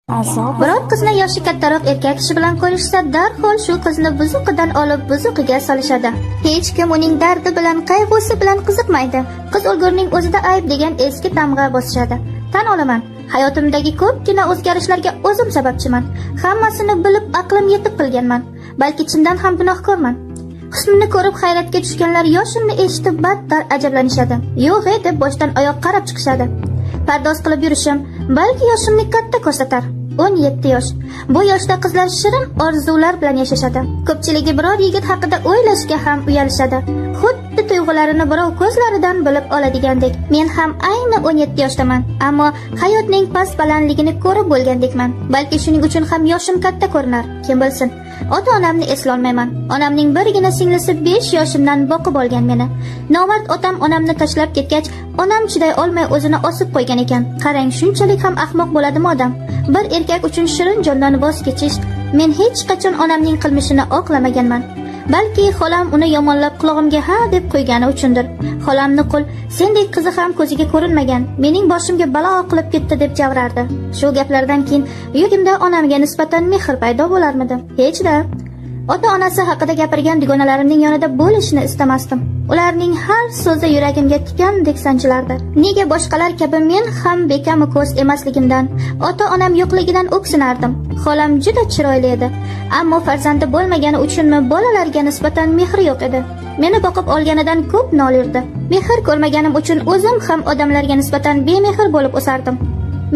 Biror qizni yoshi kattaroq erkak kishi bilan ko'rishsa, darhol shu qizni buzuqidan olib buzuqiga solishadi. Hech kim uning dardi bilan, qayg'usi bilan qiziqmaydi. Qiz o'lgurning o'zida ayb degan eski tamg'a bosishadi. Tan olaman, hayotimdagi ko'pgina o'zgarishlarga o'zim sababchiman. Hammasini bilib, aqlim yetib qilganman. Balki chindan ham gunohkorman. Husnimni ko'rib hayratga tushganlar yoshimni eshitib battar ajablanishadi. Yo'q e deb boshdan oyoq qarab chiqishadi. Pardoz qilib yurishim balki yoshimni katta ko'rsatar. 17 yosh. Bu yoshda qizlar shirin orzular bilan yashashadi. Ko'pchiligi biror yigit haqida o'ylashga ham uyalishadi. Xuddi tuyg'ularini birov ko'zlaridan bilib oladigandek. Men ham ayni 17 yoshdaman, ammo hayotning past balandligini ko'rib bo'lgandekman. Balki shuning uchun ham yoshim katta ko'rinar, kim bilsin. Ota-onamni eslolmayman. Onamning birgina singlisi 5 yoshimdan boqib olgan meni. Nomard otam onamni tashlab ketgach, onam chiday olmay o'zini osib qo'ygan ekan. Qarang, shunchalik ham ahmoq bo'ladimi odam? Bir erkak uchun shirin jondan voz kechish. Men hech qachon onamning qilmishini oqlamaganman. Balki xolam uni yomonlab qulog'imga ha deb qo'ygani uchundir. Xolamni qul sendek qizi ham ko'ziga ko'rinmagan, mening boshimga balo qilib ketdi deb javrardi. Shu gaplardan keyin yuragimda onamga nisbatan mehr paydo bo'larmidi? Hechda. Ota-onasi haqida gapirgan dugonalarimning yonida bo'lishni istamasdim. Ularning har so'zi yuragimga tikandek sanchilardi. Nega boshqalar kabi men ham bekamu ko'z emasligimdan, ota-onam yo'qligidan o'ksinardim. Xolam juda chiroyli edi, ammo farzandi bo'lmagani uchunmi bolalarga nisbatan mehri yo'q edi. Meni boqib olganidan ko'p nolirdi. Mehr ko'rmaganim uchun o'zim ham odamlarga nisbatan bemehr bo'lib o'sardim.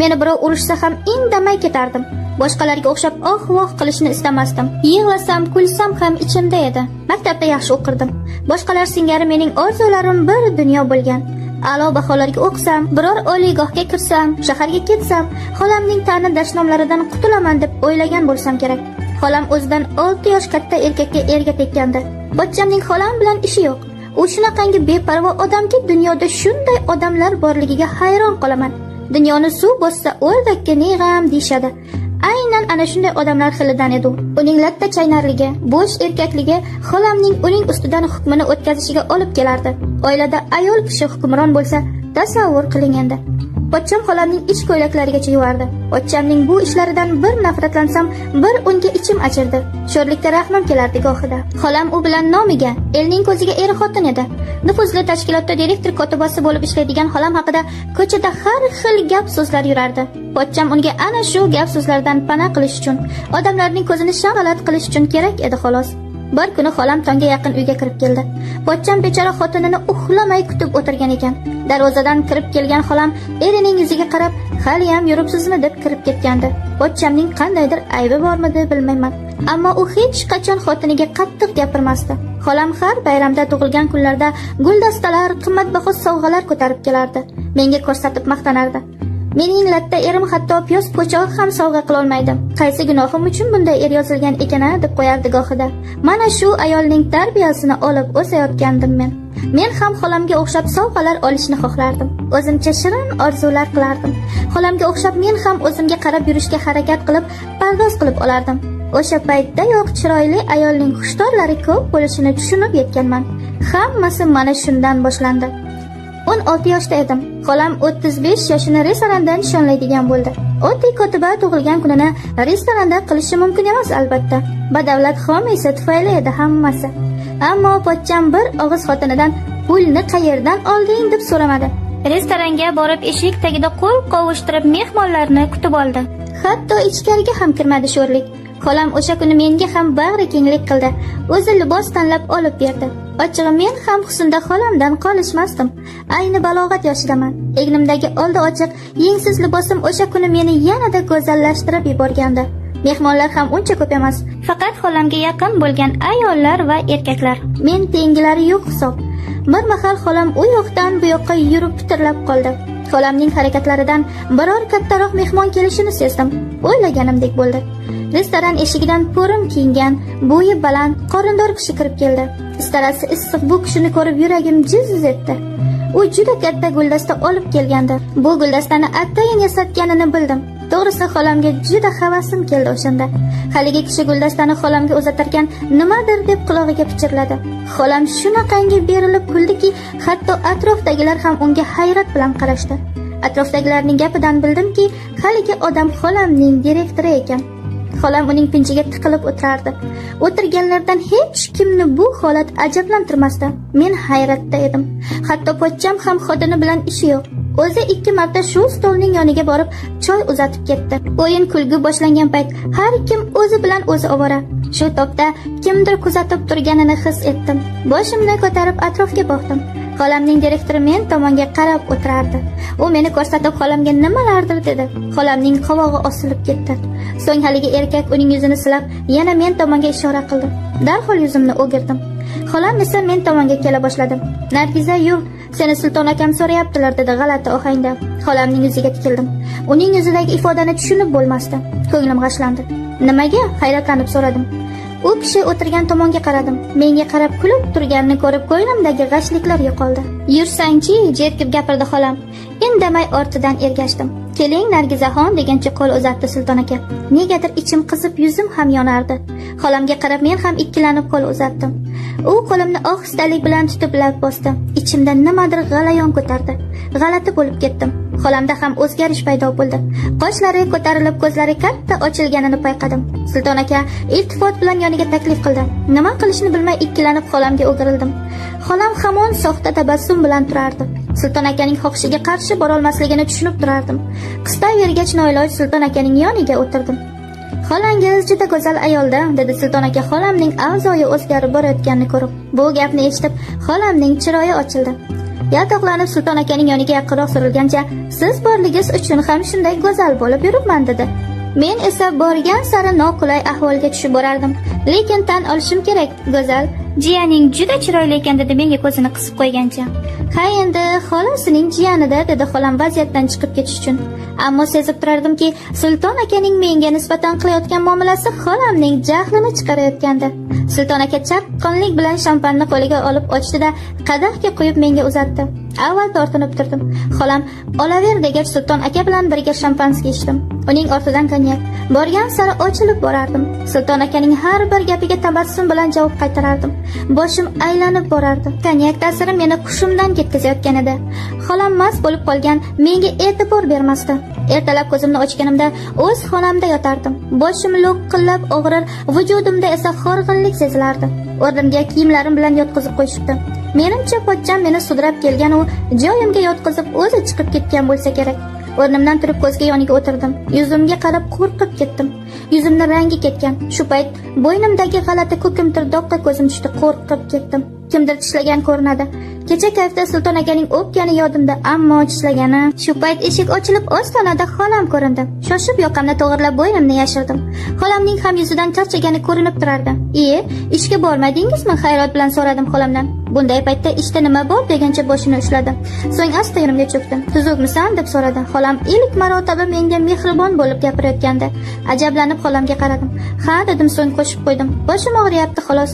Meni birov urishsa ham indamay ketardim. Boshqalarga o'xshab oh-voh qilishni istamasdim. Yig'lasam, kulsam ham ichimda edi. Maktabda yaxshi o'qirdim. Boshqalar singari mening orzularim bir dunyo bo'lgan. A'lo baholarga o'qisam, biror oliygohga kirsam, shaharga ketsam, xolamning ta'na dashnomlaridan qutulaman deb o'ylagan bo'lsam kerak. Xolam o'zidan 6 yosh katta erkakka erga tekkandi. Pochchamning xolam bilan ishi yo'q. U shunaqangi beparvo odamki, dunyoda shunday odamlar borligiga hayron qolaman. Dunyoni suv bossa o'rdakka ne g'am deyishadi. Aynan ana shunday odamlar xilidan edi u. Uning latta chaynarligi, bo'sh erkakligi xolamning uning ustidan hukmini o'tkazishiga olib kelardi. Oilada ayol kishi hukmron bo'lsa, tasavvur qiling endi. Pochcham xolamning ich ko'ylaklarigacha yuvardi. Pochchamning bu ishlaridan bir nafratlansam, bir unga ichim achirdi. Sho'rlikka rahmim kelardi gohida. Xolam u bilan nomiga, elning ko'ziga er xotin edi. Nufuzli tashkilotda direktor kotibasi bo'lib ishlaydigan xolam haqida ko'chada har xil gap so'zlar yurardi. Pochcham unga ana shu gap so'zlardan pana qilish uchun, odamlarning ko'zini shag'alat qilish uchun kerak edi xolos. Bir kuni xolam tongga yaqin uyga kirib keldi. Pochcham bechora xotinini uxlamay kutib o'tirgan ekan. Darvozadan kirib kelgan xolam erining yuziga qarab, "Haliyam yuribsizmi?" deb kirib ketgandi. Pochchamning qandaydir aybi bormidi bilmayman. Ammo u hech qachon xotiniga qattiq gapirmasdi. Xolam har bayramda, tug'ilgan kunlarda guldastalar, qimmatbaho sovg'alar ko'tarib kelardi. Menga ko'rsatib maqtanardi. Mening latta erim hatto piyoz po'chog'i ham sovg'a qilolmaydi. Qaysi gunohim uchun bunday er yozilgan ekan-a deb qo'yardi gohida. Mana shu ayolning tarbiyasini olib o'sayotgandim men. Men ham xolamga o'xshab sovg'alar olishni xohlardim. O'zimcha shirin orzular qilardim. Xolamga o'xshab men ham o'zimga qarab yurishga harakat qilib, pardoz qilib olardim. O'sha paytdayoq chiroyli ayolning xushtorlari ko'p bo'lishini tushunib yetganman. Hammasi mana shundan boshlandi. 16 yoshda edim. Xolam 35 yoshini restoranda nishonlaydigan bo'ldi. Oddiy kotiba tug'ilgan kunini restoranda qilishi mumkin emas albatta. Badavlat homiysi tufayli edi hammasi. Ammo pochcham bir og'iz xotinidan pulni qayerdan olding deb so'ramadi. Restoranga borib eshik tagida qo'l qovushtirib mehmonlarni kutib oldi. Hatto ichkariga ham kirmadi sho'rlik. Xolam o'sha kuni menga ham bag'ri kenglik qildi. O'zi libos tanlab olib berdi. Ochig'i men ham husnda xolamdan qolishmasdim. Ayni balog'at yoshidaman. Egnimdagi oldi ochiq, yengsiz libosim o'sha kuni meni yanada go'zallashtirib yuborgandi. Mehmonlar ham uncha ko'p emas. Faqat xolamga yaqin bo'lgan ayollar va erkaklar. Men tengilari yo'q hisob. Bir mahal xolam u yoqdan bu yoqqa yurib pitirlab qoldi. Xolamning harakatlaridan biror kattaroq mehmon kelishini sezdim. O'ylaganimdek bo'ldi. Restoran eshigidan po'rim kiyingan, bo'yi baland, qorindor kishi kirib keldi. Istarasi issiq bu kishini ko'rib yuragim jiz etdi. U juda katta guldasta olib kelgandi. Bu guldastani atayin yasatganini bildim. To'g'risi xolamga juda havasim keldi o'shanda. Haligi kishi guldastani xolamga uzatarkan nimadir deb qulog'iga pichirladi. Xolam shunaqangi berilib kuldiki, hatto atrofdagilar ham unga hayrat bilan qarashdi. Atrofdagilarning gapidan bildimki, haligi odam xolamning direktori ekan. Xolam uning pinjiga tiqilib o'tirardi. O'tirganlardan hech kimni bu holat ajablantirmasdi. Men hayratda edim. Hatto pochcham ham xotini bilan ishi yo'q. O'zi 2 marta shu stolning yoniga borib choy uzatib ketdi. O'yin kulgu boshlangan payt har kim o'zi bilan o'zi ovora. Shu topda kimdir kuzatib turganini his etdim. Boshimni ko'tarib atrofga boqdim. Xolamning direktori men tomonga qarab o'tirardi. U meni ko'rsatib xolamga nimalardir dedi. Xolamning qovog'i osilib ketdi. So'ng haligi erkak uning yuzini silab yana men tomonga ishora qildi. Darhol yuzimni o'girdim. Xolam esa men tomonga kela boshladi. "Nargiza, yur, seni Sulton akam so'rayaptilar", dedi g'alati ohangda. Xolamning yuziga tikildim. Uning yuzidagi ifodani tushunib bo'lmasdi. Ko'nglim g'ashlandi. "Nimaga?" hayratlanib so'radim. U kishi o'tirgan tomonga qaradim. Menga qarab kulib turganini ko'rib ko'nglimdagi g'ashliklar yo'qoldi. "Yursangchi", jerkib gapirdi xolam. Indamay ortidan ergashdim. "Keling, Nargizaxon", degancha qo'l uzatdi Sulton aka. Negadir ichim qizib, yuzim ham yonardi. Xolamga qarab men ham ikkilanib qo'l uzatdim. U qo'limni ohistalik bilan tutib lab bosdi. Ichimda nimadir g'alayon ko'tardi. G'alati bo'lib ketdim. Xolamda ham o'zgarish paydo bo'ldi. Qoshlari ko'tarilib, ko'zlari katta ochilganini payqadim. Sulton aka iltifot bilan yoniga taklif qildi. Nima qilishni bilmay ikkilanib xolamga o'girildim. Xolam hamon soxta tabassum bilan turardi. Sulton akaning xohishiga qarshi borolmasligini tushunib turardim. Qistavergach noiloj Sulton akaning yoniga o'tirdim. "Xolangiz juda go'zal ayolda", dedi Sulton aka xolamning avzoyi o'zgarib borayotganini ko'rib. Bu gapni eshitib xolamning chiroyi ochildi. Yaltoqlanib Sulton akaning yoniga yaqinroq surilgancha, "Siz borligingiz uchun ham shunday go'zal bo'lib yuribman", dedi. Men esa borgan sari noqulay ahvolga tushib borardim. Lekin tan olishim kerak, go'zal jiyaning juda chiroyli ekan, dedi menga ko'zini qisib qo'ygancha. "Ha, endi xolasining jiyanida", dedi xolam vaziyatdan chiqib ketish uchun. Ammo sezib turardimki, Sulton akaning menga nisbatan qilayotgan muomalasi xolamning jahlini chiqarayotgandi. Sulton aka chaqqonlik bilan shampanni qo'liga olib ochdi-da, qadahga quyib menga uzatdi. Avval tortinib turdim. Xolam olaver degach Sulton aka bilan birga shampanskiy ichdim. Uning ortidan konyak. Borgan sari ochilib borardim. Sulton akaning har bir gapiga tabassum bilan javob qaytarardim. Boshim aylanib borardi. Konyak ta'siri meni hushimdan ketkazayotgan edi. Xolam mast bo'lib qolgan, menga e'tibor bermasdi. Ertalab ko'zimni ochganimda o'z xonamda yotardim. Boshim lo'qillab og'rir, vujudimda esa horg'inlik sezilardi. O'rnimga kiyimlarim bilan yotqizib qo'yishibdi. Menimcha pochcham meni sudrab kelgan u joyimga yotqizib o'zi chiqib ketgan bo'lsa kerak. O'rnimdan turib ko'zga yoniga o'tirdim. Yuzimga qarab qo'rqib ketdim. Yuzimni rangi ketgan. Shu payt bo'ynimdagi g'alati ko'kimtir doqqa ko'zim tushdi, qo'rqib ketdim. Kimdir tishlagan ko'rinadi. Kecha kayfda Sulton akaning o'pgani yodimda, ammo tishlagani. Shu payt eshik ochilib, ostonada xolam ko'rindi. Shoshib yoqamni to'g'irlab bo'ynimni yashirdim. Xolamning ham yuzidan charchagani ko'rinib turardi. "Iye, ishga bormadingizmi?" hayrat bilan so'radim xolamdan. "Bunday paytda ishda nima bor?" degancha boshini ushladi. So'ng asta yonimga cho'kdi. "Tuzukmisan?" deb so'radi. Xolam ilk marotaba menga mehribon bo'lib gapirayotgandi. Ajablanib xolamga qaradim. "Ha", dedim, so'ng qo'shib qo'ydim. "Boshim og'riyapti xolos."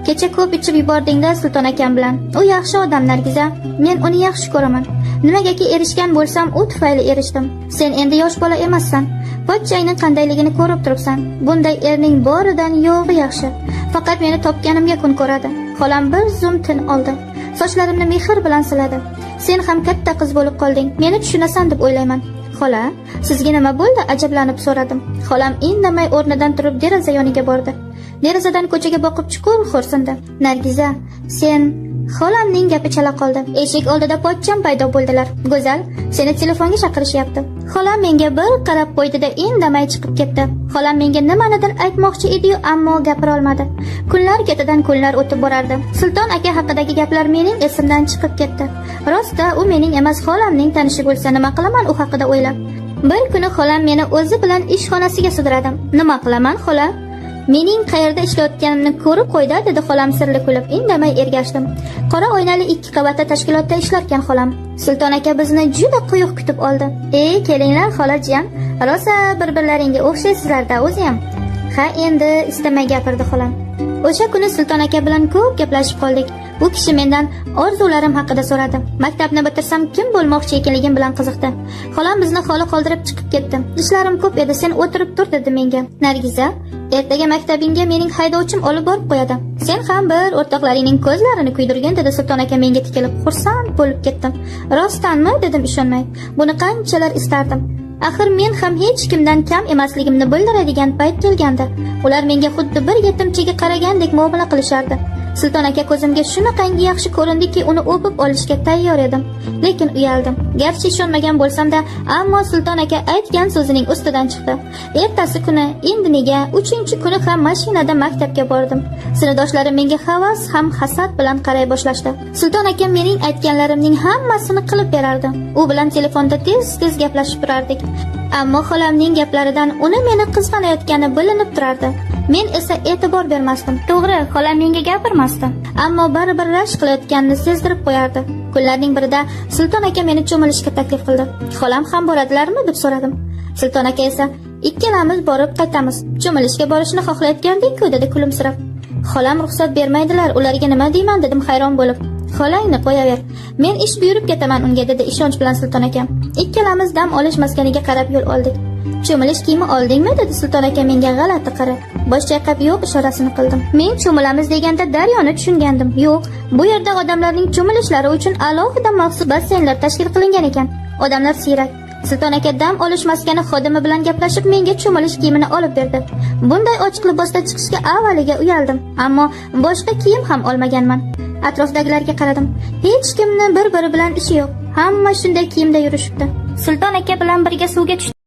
"Kecha ko'p ichib yubording-da Sulton akam bilan. U yaxshi odam, Nargiza. Men uni yaxshi ko'raman. Nimagaki erishgan bo'lsam, u tufayli erishdim. Sen endi yosh bola emassan. Pochchangning qandayligini ko'rib turibsan. Bunday erning boridan yo'g'i yaxshi. Faqat meni topganimga kun ko'radi." Xolam bir zum tin oldi. Sochlarimni mehr bilan siladi. "Sen ham katta qiz bo'lib qolding. Meni tushunasan deb o'ylayman." "Xola, sizga nima bo'ldi?" ajablanib so'radim. Xolam indamay o'rnidan turib deraza yoniga bordi. Derazadan ko'chaga boqib chuqur xo'rsindi. "Nargiza, sen..." Xolamning gapi chala qoldi. Eshik oldida pochcham paydo bo'ldilar. "Go'zal, seni telefonga chaqirishyapti." Xolam menga bir qarab qo'ydi-da indamay chiqib ketdi. Xolam menga nimanidir aytmoqchi edi-yu, ammo gapira olmadi. Kunlar ketidan kunlar o'tib borardi. Sulton aka haqidagi gaplar mening esimdan chiqib ketdi. Rosta, u mening emas, xolamning tanishi bo'lsa, nima qilaman u haqida o'ylab. Bir kuni xolam meni o'zi bilan ishxonasiga sudradi. "Nima qilaman, xola? Mening qayerda ishlayotganimni ko'rib qo'ydi", dedi xolam sirli kulib. Indamay ergashdim. Qora oynali 2 qavatli tashkilotda ishlarkan xolam. Sulton aka bizni juda quyuq kutib oldi. "Ey, kelinglar xola jiyan. Rosa bir-birlaringga o'xshaysizlar-da o'zi ham." "Ha, endi", istamay gapirdi xolam. O'sha kuni Sulton aka bilan ko'p gaplashib qoldik. U kishi mendan orzularim haqida so'radi. Maktabni bitirsam kim bo'lmoqchi ekanligim bilan qiziqdi. Xolam bizni xoli qoldirib chiqib ketdi. Ishlarim ko'p edi, sen o'tirib tur, dedi menga. Nargiza, ertaga maktabingga mening haydovchim olib borib qo'yadi. Sen ham bir o'rtoqlaringning ko'zlarini kuydirgin, dedi Sulton aka menga tikilib. Xursand bo'lib ketdim. Rostdanmi, dedim ishonmay. Buni qanchalar istardim. Axir men ham hech kimdan kam emasligimni bildiradigan payt kelgandi. Ular menga xuddi bir yetimchaga qaragandek muomala qilishardi. Sulton aka ko'zimga shunaqangi yaxshi ko'rindiki, uni o'pib olishga tayyor edim. Lekin uyaldim. Garchi ishonmagan bo'lsam-da, ammo Sulton aka aytgan so'zining ustidan chiqdi. Ertasi kuni endi nega 3-kuni ham mashinada maktabga bordim. Sinfdoshlarim menga havas ham hasad bilan qaray boshlashdi. Sulton aka mening aytganlarimning hammasini qilib berardi. U bilan telefonda tez-tez gaplashib turardik. Ammo xolamning gaplaridan uni meni qizg'anayotgani bilinib turardi. Men esa e'tibor bermasdim. To'g'ri, xolam menga gapirmasdi, ammo baribir rashk qilayotganini sezdirib qo'yardi. Kunlarning birida Sulton aka meni cho'milishga taklif qildi. Xolam ham boradilarmi, deb so'radim. Sulton aka esa ikkalamiz borib qaytamiz. Cho'milishga borishni xohlayotgandik-ku, dedi kulimsirab. Xolam ruxsat bermaydilar, ularga nima deyman, dedim hayron bo'lib. Xolangni qo'yaver. Men ish buyurib ketaman unga, dedi ishonch bilan Sulton aka. Ikkalamiz dam olish maskaniga qarab yo'l oldik. Cho'milish kiyimi oldingmi, dedi Sulton aka menga g'alati qarab. Bosh chayqab yo'q ishorasini qildim. Men cho'milamiz deganda daryoni tushungandim. Yo'q, bu yerda odamlarning cho'milishlari uchun alohida maxsus basseynlar tashkil qilingan ekan. Odamlar siyrak. Sulton aka dam olish maskani xodimi bilan gaplashib menga cho'milish kiyimini olib berdi. Bunday ochiq libosda chiqishga avvaliga uyaldim, ammo boshqa kiyim ham olmaganman. Atrofdagilarga qaradim. Hech kimni bir-biri bilan ishi yo'q. Hamma shunday kiyimda yurishibdi. Sulton aka bilan birga suvga tushdik.